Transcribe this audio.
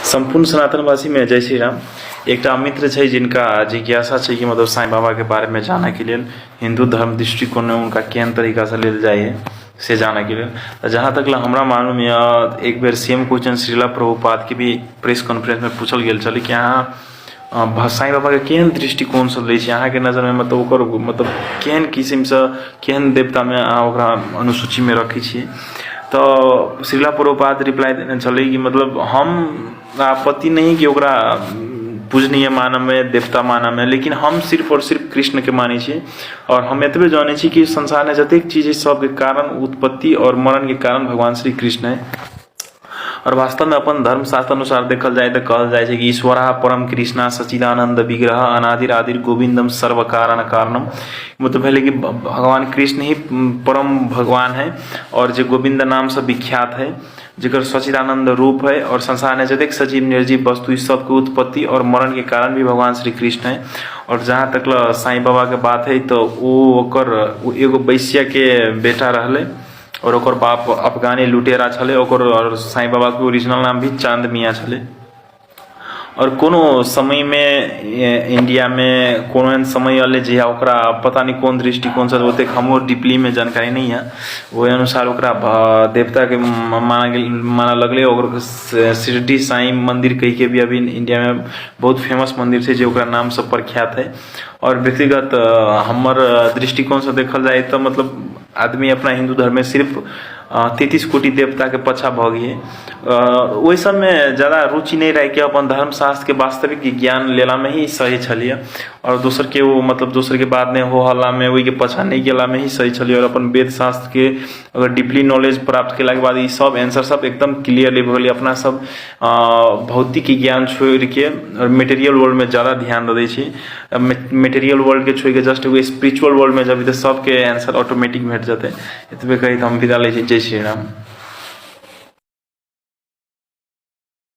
सम्पूर्ण सनातनवासीमे जय श्री राम। एकटा मित्र छै जिनका जिज्ञासा छै कि मतलब साईं बाबाके बारेमे जानैके लेल, हिन्दू धर्म दृष्टिकोणमे हुनका केहन तरीकासँ लेल जाइ हइ से जानैके लेल। तऽ जहाँ तक लए हमरा मालूम यऽ, एक बेर सेम क्वेश्चन श्रीला प्रभुपादके भी प्रेस कॉन्फ्रेंसमे पूछल गेल छलै कि अहाँ साईं बाबाके केहन दृष्टिकोणसँ लै छी, अहाँके नजरमे मतलब ओकर मतलब केहन किसिमसँ, केहन देवतामे अहाँ ओकरा अनुसूचीमे रखै छियै। तऽ श्रीला प्रभुपाद रिप्लाई देने छलै कि मतलब हम आपत्ति नहि कि ओकरा पूजनीय मानऽमे, देवता मानऽमे, लेकिन हम सिर्फ आओर सिर्फ कृष्णके मानै छी आओर हम एतबे जानै छी कि संसारमे जतेक चीज हइ, सबके कारण, उत्पत्ति आओर मरणके कारण भगवान श्री कृष्ण हइ। आओर वास्तवमे अपन धर्मशास्त्र अनुसार देखल जाय तऽ कहल जाइ छै कि ईश्वरा परम कृष्णा सचिदानन्द विग्रह अनादिर आदिर गोविन्दम सर्व कारण कारणम। मतलब भेलै कि भगवान कृष्ण ही परम भगवान है आओर जे गोविन्द नामसँ विख्यात है, जकर सचिदानन्द रूप है आओर संसारमे जतेक सजीव निर्जीव वस्तु ई सबके उत्पत्ति आओर मरणके कारण भी भगवान श्री कृष्ण है। आओर जहाँ तक साईं बाबाके बात है, तऽ ओ ओकर एगो वैश्यके बेटा रहलै आओर ओकर बाप अफगानी लुटेरा छलै ओकर। आओर साईं बाबाके ओरिजिनल नाम भी चाँद मियाँ छलै। आओर कोनो समयमे इण्डियामे कोनो एहन समय एलै जहिया ओकरा पता नहि कोन दृष्टिकोणसँ, ओतेक हमरो डीपलीमे जानकारी नहि यऽ, ओहि अनुसार ओकरा देवताके मानऽ गेल, मानऽ लगलै। ओकर शिरडी साईं मन्दिर कहिके भी अभी इण्डियामे बहुत फेमस मन्दिर छै, जे ओकरा नामसँ प्रख्यात हइ। आओर व्यक्तिगत हमर दृष्टिकोणसँ देखल जाइ तऽ मतलब आदमी अपना हिन्दू धर्ममे सिर्फ 33 कोटि देवताके पछा भऽ गेल, ओहि सबमे जादा रुचि नहि राखिके अपन धर्मशास्त्रके वास्तविक ज्ञान लेलामे ही सही छलियै। आओर दोसरके ओ मतलब दोसरके बात नहि हो हल्लामे, ओहिके पछा नहि गेलामे ही सही छलियै। आओर अपन वेद शास्त्रके अगर डीपली नॉलेज प्राप्त केलाके बाद ई सब आंसर सब एकदम क्लियरली भऽ गेलै। अपना सब भौतिक ज्ञान छोड़िके आओर मेटेरियल वर्ल्डमे जादा ध्यान दऽ दै छी। मेटेरियल वर्ल्डके छोड़िके जस्ट एगो स्पिरिचुअल वर्ल्डमे जेबै तऽ सबके आंसर ऑटोमेटिक भेट जेतै। एतबे कहैत हम विदा लै छी। जय श्री राम।